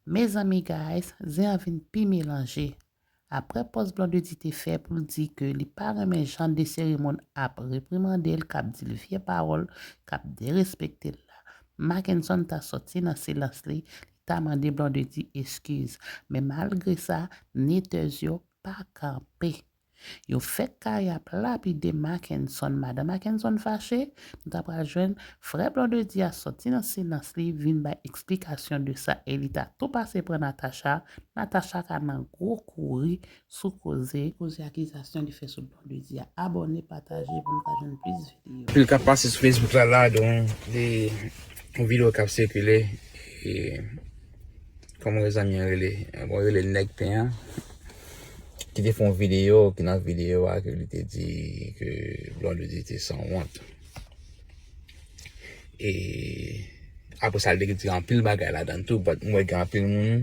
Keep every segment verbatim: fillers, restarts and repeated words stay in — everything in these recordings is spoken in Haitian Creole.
Mezanmi guys, zen an vin pi melanje. Apre pòz Blondedy te fè pou l di ke li pa renmen jan Desiré Moun ap reprimande l, k ap di l vye pawòl, k ap derespekte l la, Mackenson ta sòti nan silans li, li ta mande Blondedy eskiz. Men malgre sa, netèz yo pa kanpe. Yo fèk kare ap lapide Mackenson. Madan Mackenson fache, nou ta pral jwenn frè Blondedy a sòti nan silans li, vin bay eksplikasyon de sa, e li ta tou pase pran Natacha. Natacha ka nan gwo kouri sou koze, koze akizasyon li fè sou Blondedy a. Abòne, pataje pou nou ka jwenn plis videyo. Pil k ap pase sou Facebook la, la, donk, de yon videyo k ap sikile, e, kòman zanmi an rele? Bon, rele Nèg Pen an, ki te fè yon videyo, ki nan videyo a, ke li te di ke Blondedy te sanwont. E apre sa, li te di anpil bagay ladan tou, but m wè gen anpil moun,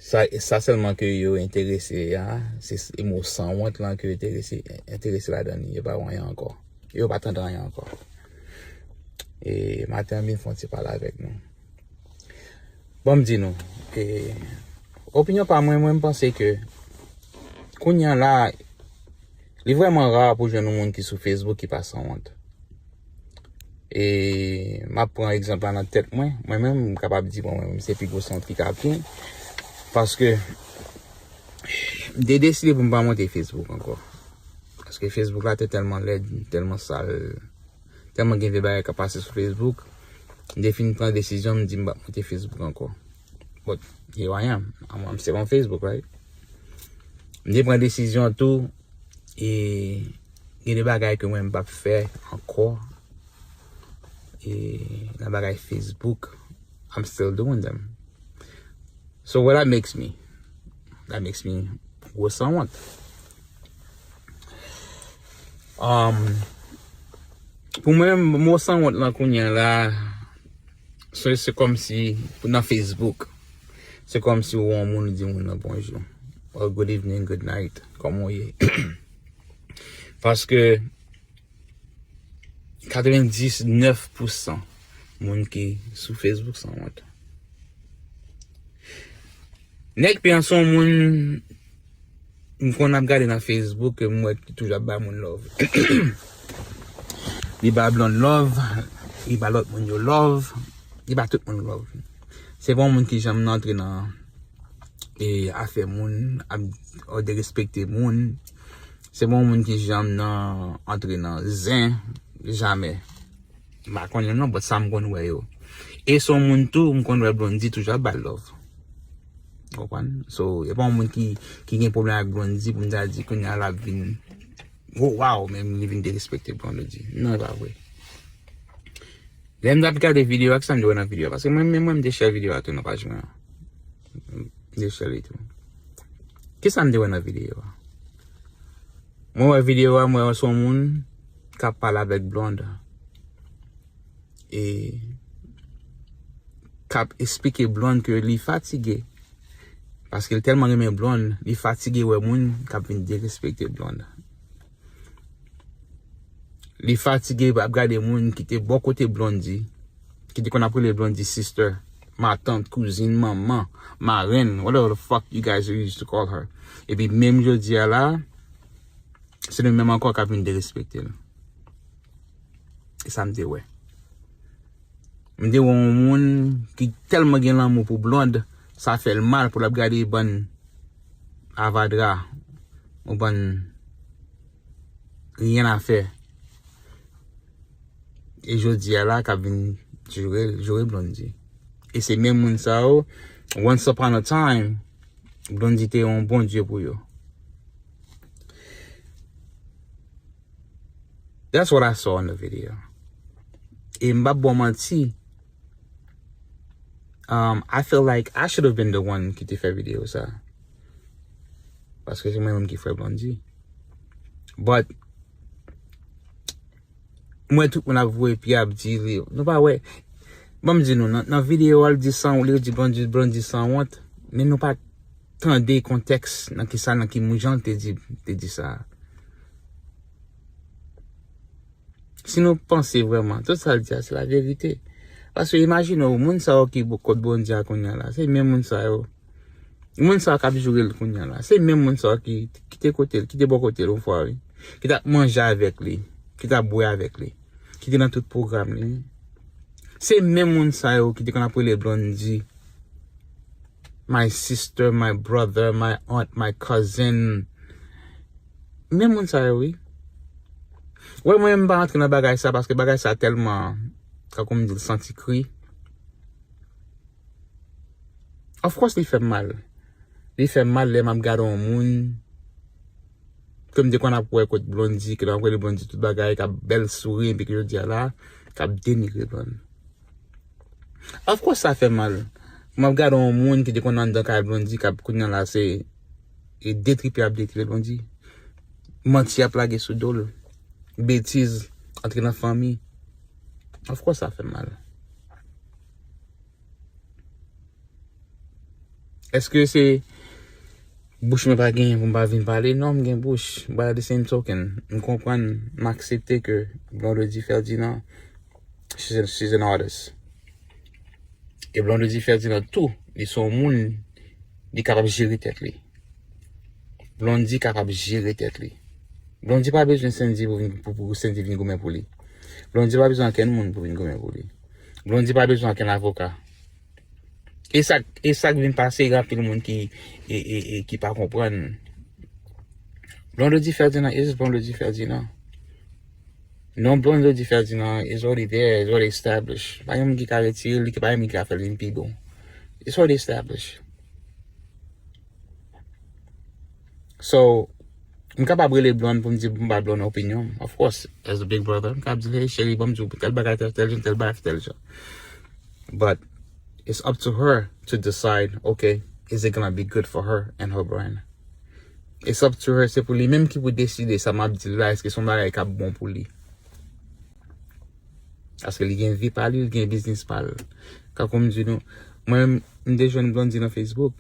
sa, sa sèlman ke yo enterese a, se, se mo sanwont lan ke yo enterese, enterese ladan li, yo pa wè anyen ankò. Yo pa tande anyen ankò. E maten an, m vin fè yon ti pale avèk nou. Bon, m di nou, e, opinyon pa mwen, mwen, m panse ke kounye a la, li vrèman ra pou jwenn yon moun ki sou Facebook ki pa sanwont. E m ap pran egzanp la nan tèt mwen. Mwen menm, m kapab di, bon, mwen, m se pi gwo sanwont ki ka ap gen. Paske m te deside pou m pa monte Facebook ankò. Paske Facebook la te tèlman lèd, tèlman sal, tèlman gen vye bagay k ap pase sou Facebook. M te fin pran desizyon, m di m p ap monte Facebook ankò. But here I am. I'm, I'm still on Facebook, right? M te pran desizyon tou, e gen de bagay ke mwen m p ap fè ankò. E nan bagay Facebook, I'm still doing them. So what that makes me? That makes me gwo sanwont. Um, pou mwen, mo sanwont lan kounye a la, se, se kòmsi, nan Facebook, se kòmsi ou wè yon moun, ou di moun nan bonjou. Or good evening, good night, kòman w ye? Paske katrevendisnèf pousan moun ki sou Facebook sanwont. Nèg Pen an se yon moun m konn ap gade nan Facebook, ke m wè ki toujou ap ba moun love. Li ba Blonde love, li ba lòt moun yo love, li ba tout moun love. Se pa yon moun ki janm nan antre nan, e, afè moun, ap, ap derespekte moun. Se pa yon moun ki janm nan antre nan zen, jamè. M pa konnen non, but sa m konn wè yo. E se yon moun tou, m konn wè Blondy toujou ap ba l love. Ou konprann? So, e pa yon moun ki, ki gen pwoblèm ak Blondy pou m ta di kounye a l ap vin, oh, wow, men li vin derespekte Blondy. Non, e pa vre. Lè m t ap gade videyo a, kisa m te wè nan videyo a? Paske mwen, mwen, mwen, m te share videyo a tou nan paj mwen an. M te share li tou. Kisa m te wè nan videyo a? Mwen wè videyo a, mwen wè se yon moun k ap pale avèk Blonde. E k ap eksplike Blonde ke li fatige. Paske l tèlman renmen Blonde, li fatige wè moun k ap vin derespekte Blonde. Li fatige ap gade moun ki te bò kote Blondy, ki te konn ap rele Blondy sister, matant, kouzin, manman, marenn, whatever the fuck you guys used to call her. Epi menm jodi a la, se li menm ankò k ap vin derespekte l. E sa m te wè. M te wè yon moun ki tèlman gen lanmou pou Blonde, sa fè l mal pou l ap gade bann avadra, yon bann ryen a fè. E jodi a la, k ap vin joure, joure Blondy. E se menm moun sa yo, once upon a time, Blondy te yon bondye pou yo. That's what I saw in the video. E m p ap ba w manti, um, I feel like I should have been the one ki te fè videyo sa. Paske se mwen menm ki frè Blondy. But, m wè tout moun ap voye pye ap di li, nou pa wè. Ban m di nou, nan, nan videyo a, l di san, li di Blondy, Blondy sanwont, men nou pa tande kontèks nan ki sa, nan ki moun jan l te di, te di sa. Si nou panse vrèman, tout sa l di a, se laverite. Paske imajine w, moun sa yo ki bo- kot Blondy a kounye a la, se menm moun sa yo. Moun sa yo k ap joure l kounye a la, se menm moun sa yo ki kite kote l, kite bò kote l yon fwa, wi. Ki t ap manje avèk li, ki t ap bwè avèk li, ki te nan tout pwogram li. Se menm moun sa yo ki te konn ap rele Blondy, my sister, my brother, my aunt, my cousin. Menm moun sa yo, wi. Wè, mwen, m pa rantre nan bagay sa, paske bagay sa tèlman, tankou m di l, santi kri. Of course, li fè m mal. Li fè m mal lè m ap gade yon moun ke m te konn ap wè kot Blondy, ke l ap rele Blondy tout bagay, k ap bèl souri, epi ke jodi a la, k ap denigre Blondy. Of course, sa fè mal. M ap gade yon moun ki te konn anndan kay Blondy, k ap kounye a la, se e detripe ap detripe Blondy. Manti ap lage sou do l. Betiz antre nan fanmi. Of course, sa fè mal. Èske se bouch mwen pa genyen pou m pa vin pale? Non, m gen bouch. But at the same token, m konprann, m aksepte ke Blondedy Ferdinand, she's, a, she's an artist. E Blondedy Ferdinand tou, li se yon moun, li kapab jere tèt li. Blondy kapab jere tèt li. Blondy pa bezwen Sendy pou vin, pou, pou Sendy vin goumen pou li. Blondy pa bezwen ankenn moun pou vin goumen pou li. Blondy pa bezwen ankenn avoka. E sa, e sa k vin pase, gen anpil moun ki, e, e, e, ki pa konprann. Blondedy Ferdinand is Blondedy Ferdinand. Non, Blondedy Ferdinand is already there, is already established. Pa gen moun ki ka retire li, pa gen moun ki ka fè l vin pi bon. It's already established. So, m kapab rele Blonde pou m di, pou m ba Blonde opinyon m. Of course, as a big brother, m kapab di l, hey, cheri, ban m di w tèl bagay, tèl, tèl jan, tèl bagay, tèl jan. But it's up to her to decide, okay, is it gonna be good for her and her brand? It's up to her, se pou li menm ki pou deside sa m ap di l la, èske se yon bagay k ap bon pou li. Paske li gen vi pa li, li gen biznis pa l. Tankou m di nou, mwen, m te jwenn Blondy nan Facebook.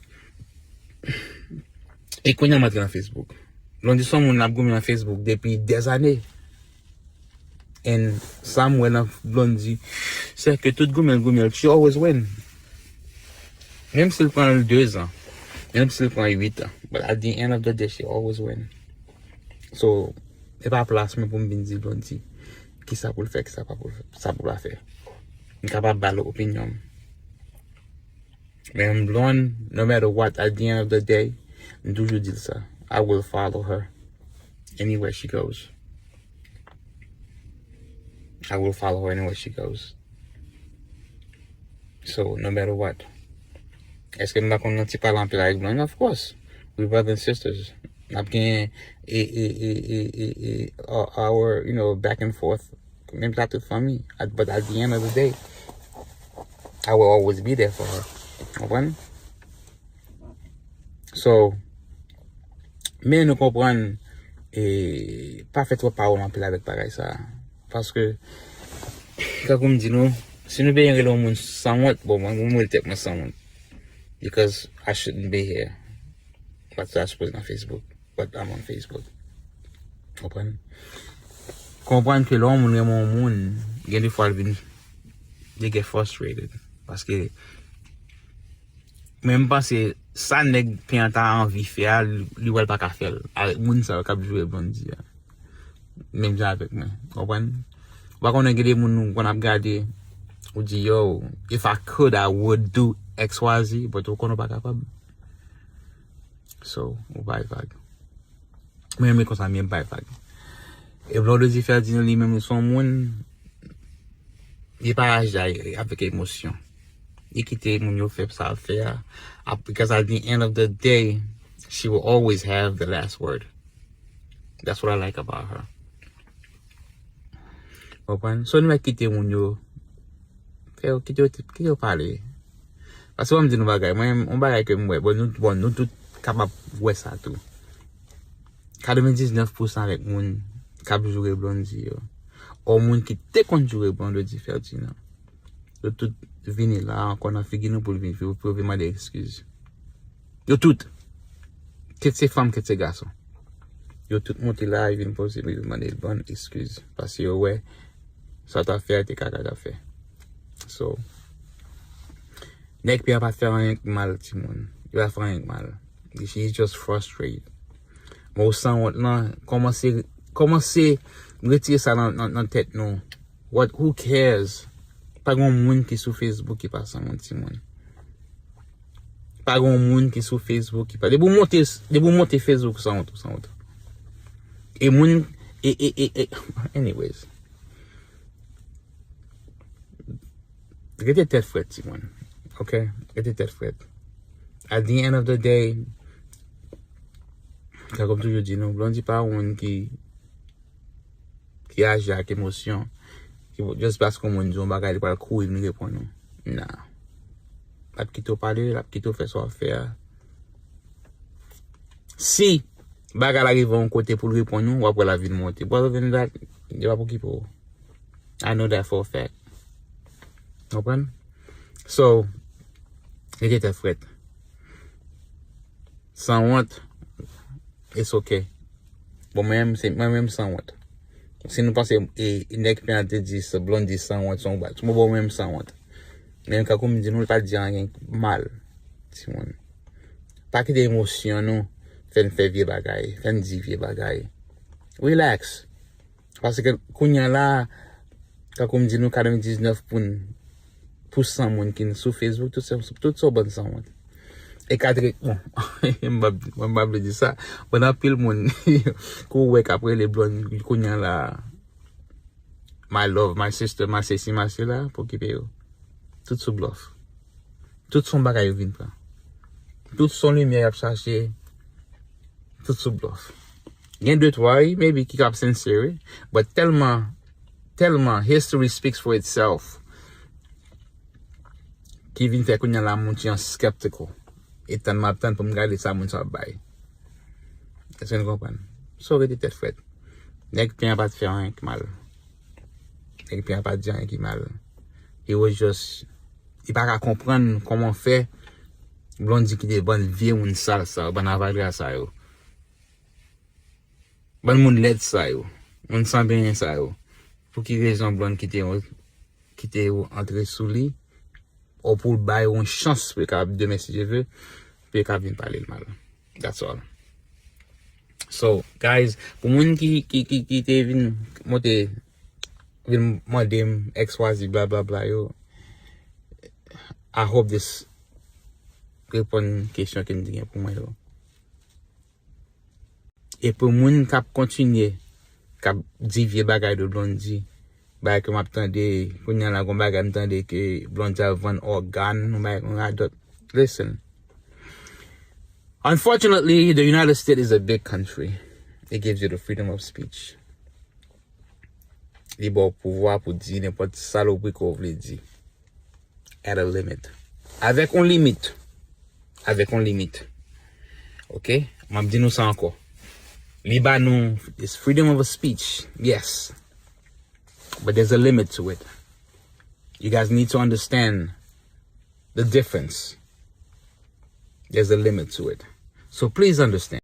E kounye a m antre nan Facebook. Blondy se yon moun l ap goumen nan Facebook depi dèzane. And sa m wè nan Blondy, se ke tout goumen l goumen l, she always win. Menm si l pran l de zan, menm si l pran uit an, but at the end of the day, she always win. So, e pa plas mwen pou m vin di Blondy kisa pou l fè, kisa pa pou l fè, sa pou l pa fè. M kapab ba l opinyon m. Men Blonde, no matter what, at the end of the day, m toujou di l sa. I will follow her anywhere she goes. I will follow her anywhere she goes. So, no matter what. Èske m pa konn nan ti pale anpil avèk Blonde? Of course. We brother and sisters. N ap gen e, e, e, e, e, e, our, our, you know, back and forth. Menm jan tout fanmi. At, but at the end of the day, I will always be there for her. Konprann? So, men nou konprann, e, pa fè twòp pawòl anpil avèk bagay sa. Paske, tankou m di nou, si nou bezwen rele yon moun sanwont, bon, mwen, mwen rele tèt mwen sanwont. Because I shouldn't be here. But sa sipoze nan Facebook. But I'm on Facebook. Konprann? Konprann ke lè yon moun renmen yon moun, gen de fwa l vin, they get frustrated. Paske, men m panse, sa nèg pen an ta anvi fè a, li, li wè l pa ka fè l. Avèk moun sa yo k ap joure Blondy a. Menm jan avèk mwen. Konprann? Ou pa konnen gen de moun ou konn ap gade, ou di, yo, if I could, I would do X Y Z, but ou konnen ou pa kapab. So, ou bay vag. Mwen menm konsa, m ye, m bay vag. E Blondedy Ferdinand li menm, li se yon moun, li pa aji avèk emosyon. Li kite moun yo fè sa yo fè a. Ap- Because at the end of the day, she will always have the last word. That's what I like about her. Konprann? So, nou mèt kite moun yo fè yo, kite yo, kite yo pale. Paske ban m di nou bagay, mwen, yon bagay ke m wè, bon, nou, bon, nou tout kapab wè sa tou. Katrevendiznèf pousan avèk moun k ap joure Blondy yo, ou moun ki te konn joure Blondedy Ferdinand, yo tout vini la ankò nan figi nou pou l vin, pou yo vin mande eskiz. Yo tout. Kit se fanm, kit se gason. Yo tout monte la, yo vin poze, yo vin mande l bann eskiz. Paske yo wè sa t ap fè a te kaka t ap fè. So, nèg pye a pa t fè anyen k mal, timoun. Li pa fè anyen k mal. She is just frustrated. Men w sanwont lan, kòmanse, kòmanse retire sa nan, nan, nan tèt nou. What, who cares? Pa gen moun ki sou Facebook ki pa sanwont, timoun. Pa gen moun ki sou Facebook ki pa. Depi w monte, depi w monte Facebook, ou sanwont, ou sanwont. E moun, e, e, e, e, anyways. Rete tèt frèt, timoun. Ok? Rete tèt frèt. At the end of the day, tankou m toujou di nou, Blondy pa yon moun ki, ki aji ak emosyon. Ki, just paske yon moun di yon bagay, li pral kouri vin reponn ou. Nah. L ap kite w pale, l ap kite w fè sa w ap fè a. Si bagay la rive yon kote pou l reponn ou, w ap wè l ap vin monte. But other than that, yo p ap okipe w. I know that for a fact. Konprann? So, rete tèt frèt. Sanwont, it's okay. Bon, mwen menm, se, mwen menm sanwont. Si nou panse, e, nèg pye a te di, se Blondy sanwont, se yon bag. Bon, mwen menm sanwont. Men kankou m di nou, li pa di anyen mal, timoun. Pa kite emosyon nou fè n fè vye bagay, fè n di vye bagay. Relax. Paske kounye a la, kankou m di nou, katrevendiznèf pou n, pou san moun ki sou Facebook, tout sa, tout sa bann sanwont. E katre, bon, m pa, m pa vle di sa. Bon, anpil moun ke w wè k ap rele Blondy kounye a la, my love, my sister, my sesi, my sela, pa okipe yo. Tout sou blòf. Tout son bagay yo vin pran. Tout son limyè y ap chache. Tout sou blòf. Gen de twa, wi, maybe ki ap sincere, wi. But tèlman, tèlman, history speaks for itself. Ki vin fè kounye a la moun ti an skeptical. E tann m ap tann pou m gade sa moun sa ap bay. Èske nou konprann? So, rete tèt frèt. Nèg pye a pa t fè anyen ki mal. Nèg pye a pa t di anyen ki mal. He was just, li pa ka konprann kòman fè Blondy kite bann vye moun sal sa yo, bann avadra sa yo. Bann moun lèd sa yo. Moun san benyen sa yo. Pou ki rezon Blondy kite yo, kite yo antre sou li? Ou pou l bay yon chans pou yo kapab demen, si Dye vle, pou yo kapab vin pale l mal. That's all. So, guys, pou moun ki, ki, ki, ki te vin monte, vin mande m, X Y Z, bla, bla, bla, yo, I hope this reponn kesyon ke m te gen pou mwen yo. E pou moun k ap kontinye, k ap di vye bagay de Blondy, bagay ke m ap tande, kounye a la gon bagay m tande ke Blondy ap vann ògàn, yon bagay, yon radòt. Listen. Unfortunately, the United States is a big country. It gives you the freedom of speech. Li ba w pouvwa pou di nenpòt salopri ke w vle di. At a limit. Avèk yon limit. Avèk yon limit. Ok? M ap di nou sa ankò. Li ba nou, it's freedom of speech. Yes. But there's a limit to it. You guys need to understand the difference. There's a limit to it. So please understand.